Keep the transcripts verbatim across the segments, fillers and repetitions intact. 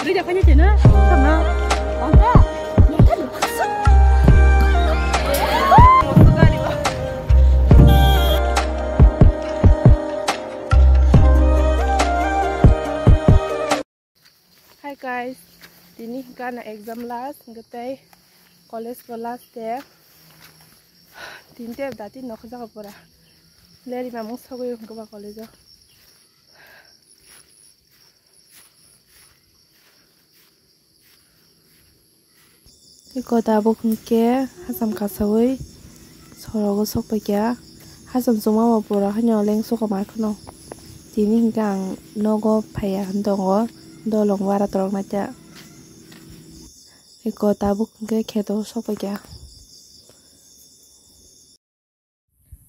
Rui da phai tena, sama. Bangka. Hi guys, tini hwnkhe ano exam last, hwnkhe tei college bo last day. Tini tei dati nokho jaga pura. Leri mamung sogwi hwnkhe ba college o. Eko tabuk hwnkhe hacham kasaui sorogo sokpaikha. Hacham chwngma bo pura haino lengsoka ma kheno. Tini hwnkhe ang nogo phaiya hwn tongo, dolong bara torok naita. Eko tabuk hwnkhe kheto sokpaikha.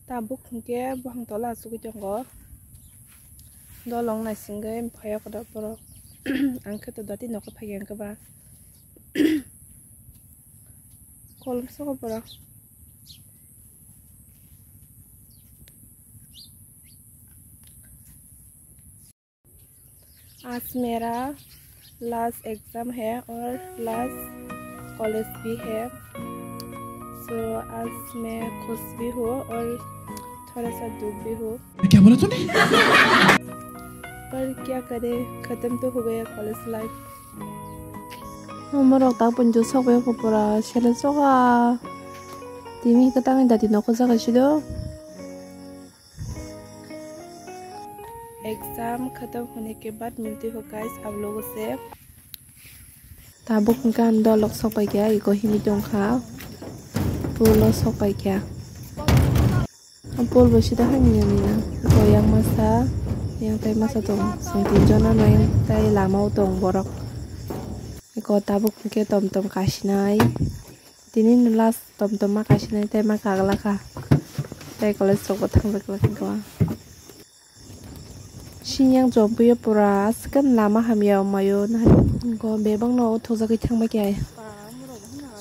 Tabuk hwnkhe buphang tola achugwi tongo. Dolong naisingwi phaiya koda borok. Ang khe to dati nokho phaiya hwnkhe ba. Kolom soko borok. आज मेरा last exam है और last college भी है। So आज मैं खुश भी हूँ और थोड़ा सा दुख भी हूँ। क्या बोला तूने? पर क्या करें, खत्म तो हो गया college life. Omorok ta punju sokbai pura sele soka. Timi khe tangwi dati nokho jaga sido. Exam खत्म होने के बाद मिलती हूँ गाइस आप लोगों से। Tabuk hwnkhe ang dolok sokpaikha, eko himwi tongkha. Pulo sokpaikha. Pul bo sida hai nini na. Eko yang masa, yang tai masa tong. Song tinjon ano yang tai lama o tong borok. Eko tabuk hwnkhe tom tom kasinai. Tini no last tom tom ma kasinai tei ma kaglakha. Tei college rok bo thangjak lak wngkha. Sinyang chompuio pura aswkhe lama hamya wngmaio nahari. Go bebak no o thokjagwi thangbai khe.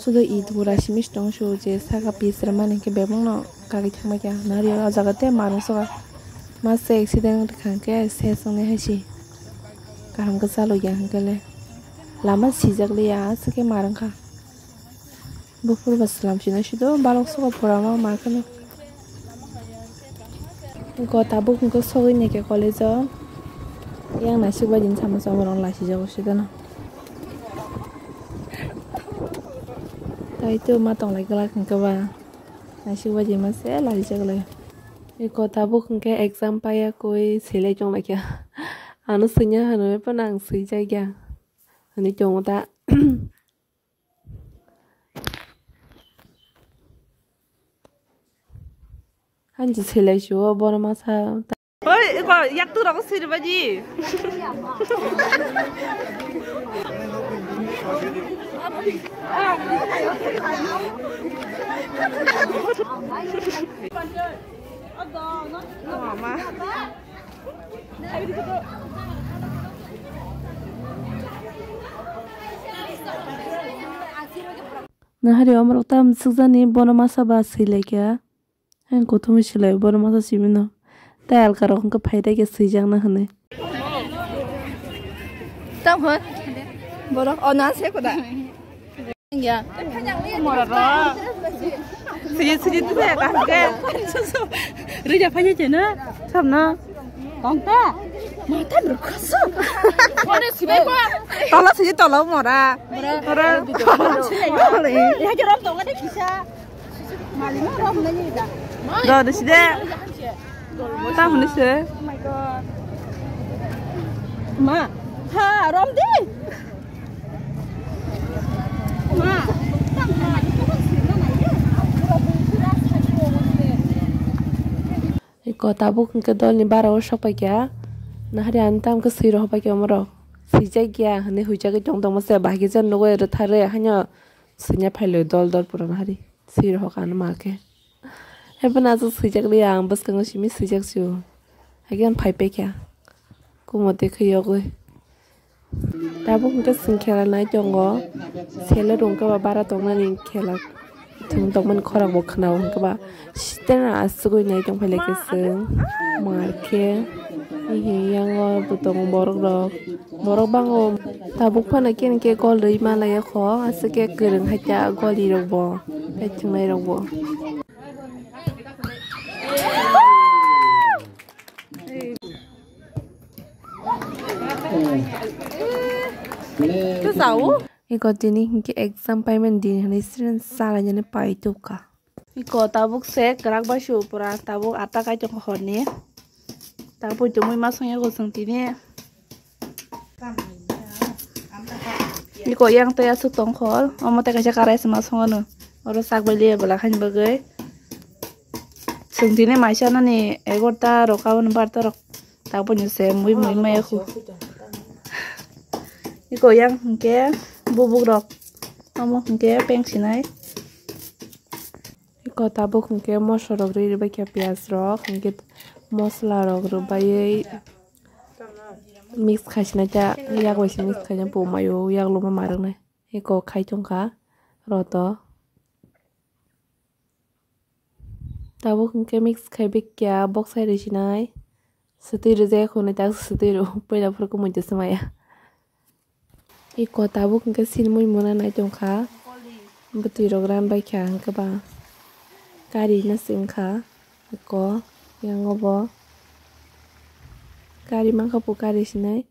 Sudo i dura simi tong su je saka pis rwmani hwnkhe bebak no kagwi thangbai khe. Nahari o jaga tei manung soka. Masa accident wngkha hwnkhe se swngnai hai se. Kaham khe chalokya hwnkhe le. Lama sijak liya aswkhe ma rwngkha. Buphur ba swlam sina sido balok soka pura ma ma kheno. Go tabuk hwnkhe sogwi naikhe college o. Yang naisik bai din sama sama rok lasijago sidono. Tai to ma tonglai glak hwnkhe ba. Naisik bai din ma se lasijago lai. Eko tabuk hwnkhe exam paiya koi swilai tonglaikha. Ano swngya hwnwi phano ang swijak ya. Hwnwi tongo ta. Hanji selai sio bono masa. Oi, eko yak tu rok sir baji. Mama. Nahari omorok tam swkjani bono masa ba swi laikha. Ang kothoma silai bono masa simi no. Tai alka rok wngkha phai dai khe swijak na hinwi. Tam hwn. Borok o na se koda. Ya. Siji siji tu ya kaham khe. Rija phai je na. Samna. Kongta. Mata berkasa. Mana sih, Bang? Tala siji tala mora. Mora. Mora. Ya, jorom tong ada kisah. Malima rom nani da. Do de side. Tam ni se. Oh my God. Ma. Ha, rom de. Ma. Iko tabuk hwnkhe dolni bara o sokpaikha. Nahari ani tam khe swi rohorpaikha omorok. Swijak ya hinwi huijagwi tong tongma se bahai khe je nugwi rwtharwi haino swina phailwi dol dol pura nahari. Swi rohorkha ano ma khe. Haiphano aswk swijak liya ang bwskango simi swijak sio. Haikhe ang phaipaikha. Kumo twi khe yogwi. Tabuk hwnkhe chwng khela nai tongo. Selo rwngkhe ba bara tongnani khela thwng tongmani khorang bo khwnao hwnkhe ba sitena asugwi nai tongphai laikha chwng. Mar khe. Hiyango bo tongo borok rok. Borok bango tabuk phano kene khe gol rwi malaya kho. Aswk khe kwrwng hai ta goli rok bo. Hai thwngnai rok bo. Iko tini hinkhe exam payment din hinwi student salainani pai tubkha. Iko tabuk se kwrak bai su pura tabuk atta kai tongkha horni. Tabuk poito mui ma songya go chwng tini. Iko yang tei aswk tongkha hor. Omo tei kaisa karai se ma songo no. Oro sak bai liya bwla khaini bagwi. Chwng tini maisa nani egarota rok aboni barta rok. Tabuk ni se mui mui maya khu. Iko yang hinkhe bubuk rok. Omo hinkhe peng sinai. Iko tabuk hinkhe moso rok rwi rwbaikha piyaj rok hinkhe mosla rok rwbaiwi mix khaisinai ta yak bai se mix khaina bo maio yak luma ma rwnai iko khai tongkha roto. Tabuk hinkhe mix khai bikya bok sai rwsinai. Swtwi rwjak hwnwi tak swtwi rw puila phuru khe muitu swmaya. Iko tabuk hinkhe sinimui mona nai tongkha. Bwtwi rok ran baikha hinkhe ba kari no se wngkha. Iko yang obo kari mankha bo kari sinai.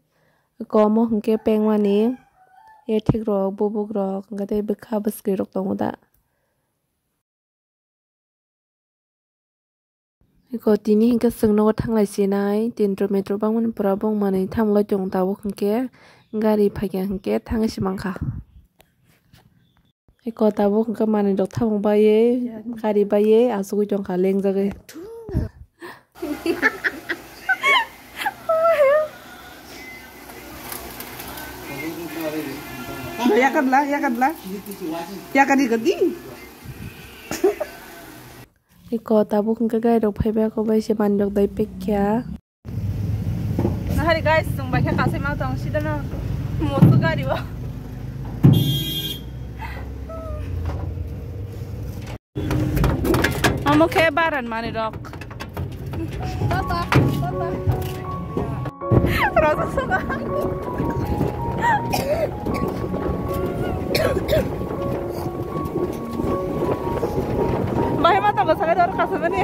Iko omo hinkhe pengmani ethek rok bubuk rok hinkhe tei bwkha bwswk rok tongo da. Iko tini hinkhe chwng nogo thanglai sinai tintro metro bangmani pura bongmani thamlai tong tabuk hinkhe gari phaikha hinkhe thangwi se mankha. Iko tabuk hinkhe manwi rok thamung baiwi gari baiwi achugwi tongkha lengjagwi. Yakarla, yakarla. Yakar, yakar di. Iko tabuk hinkhe gari rok phaibai ako bai se manwi rok dai pekya. Nahari guys, chwng bai khe kasai ma tong sida no motor gari o. Omo khe baran manwi rok. Papa, papa. Rojak soka. Bahai ma tongo sakai dor kasumani.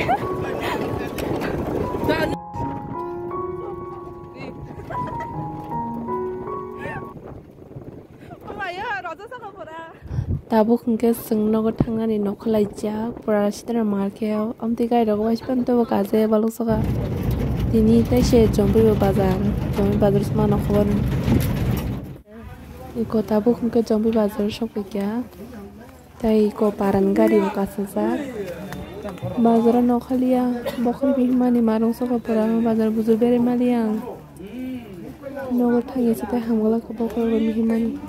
Tabuk hinkhe chwng nogo thangnani nokha laijak pura sitra mar khe amtwi gari rok bai phano tobo kaje balok soka tini tei se Jompi bo bazar Jompi bazar se ma nokha bani. Iko tabuk hinkhe Jompi bazar sokphaikha. Tei iko paran gari bo kasijak. Bazar o nokhaliya bokhol bihimani marung sokha pura bazar bujur bere maliya ang. Nogo thangya se tei hamgala khe bokhol bo bihimani.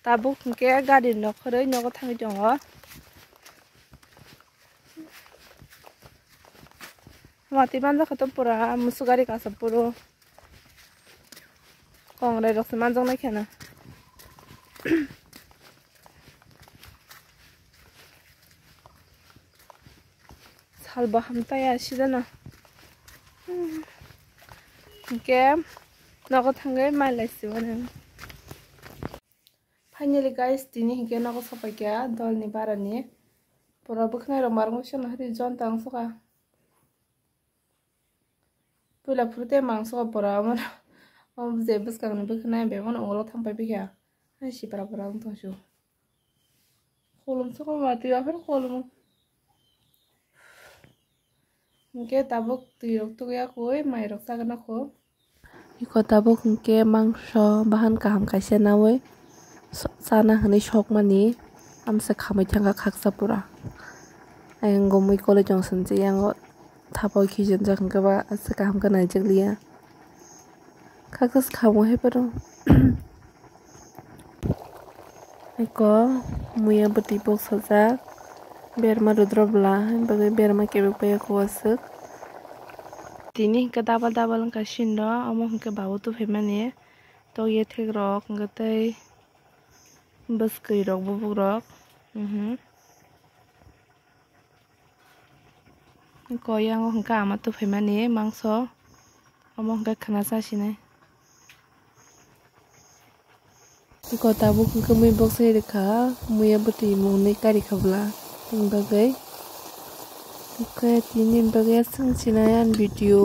Tabuk hinkhe gari nokhorwi nogo thangwi tongo. Watwi manjak khe to pura musuk gari kasa puro. Kongrai rok se manjak nai kheno. Sal bo hamtaya sidano. Hinkhe nogo thangwi mai lai si mano. Finally guys, tini hinkhe nogo sopaikha dolni barani. Pura bwkhnai rok marung sano hadi jonta wngsuka. Puila phuru tei mangsuka pura omo je bwskangni bwkhnai bebano unglo thangpai bikha. Hai sipra pura wng tongsu. Khulumsuka ma twi aphano khulumo. Hinkhe tabuk twi rok tugwi akui mai rok chagwi nokho. Iko tabuk hinkhe mangso bahan kaham kaisa naui so-, chana hinwi sokmani amsa khamwi thangkha khaksa pura. Ayang gumui kwlwi tong swnsi yango thapao khichonjak hinkhe ba aswk kaham khe naijakliya. Khaksa se khamwi hai phano. Eko muya bwtwi boksajak. Berma rudra bwla, bagwi berma kebek bai eko aswk. Tini hinkhe double double wngkha sini rok, omo hinkhe babo tubuphaimani. Tokya thek rok, hinkhe tei bwskwi rok, bubuk rok. Mhm. Ko yango hwnkha ama tuphaimani mangso. Omo hwnkha khwna chasinai. Ko tabuk hwnkhe mui bok sai rwkha, muiya bwtwi mung nwi kari kha bwla. Tini bagwi. Hwnkhe tini bagwi aswk sinai ani video.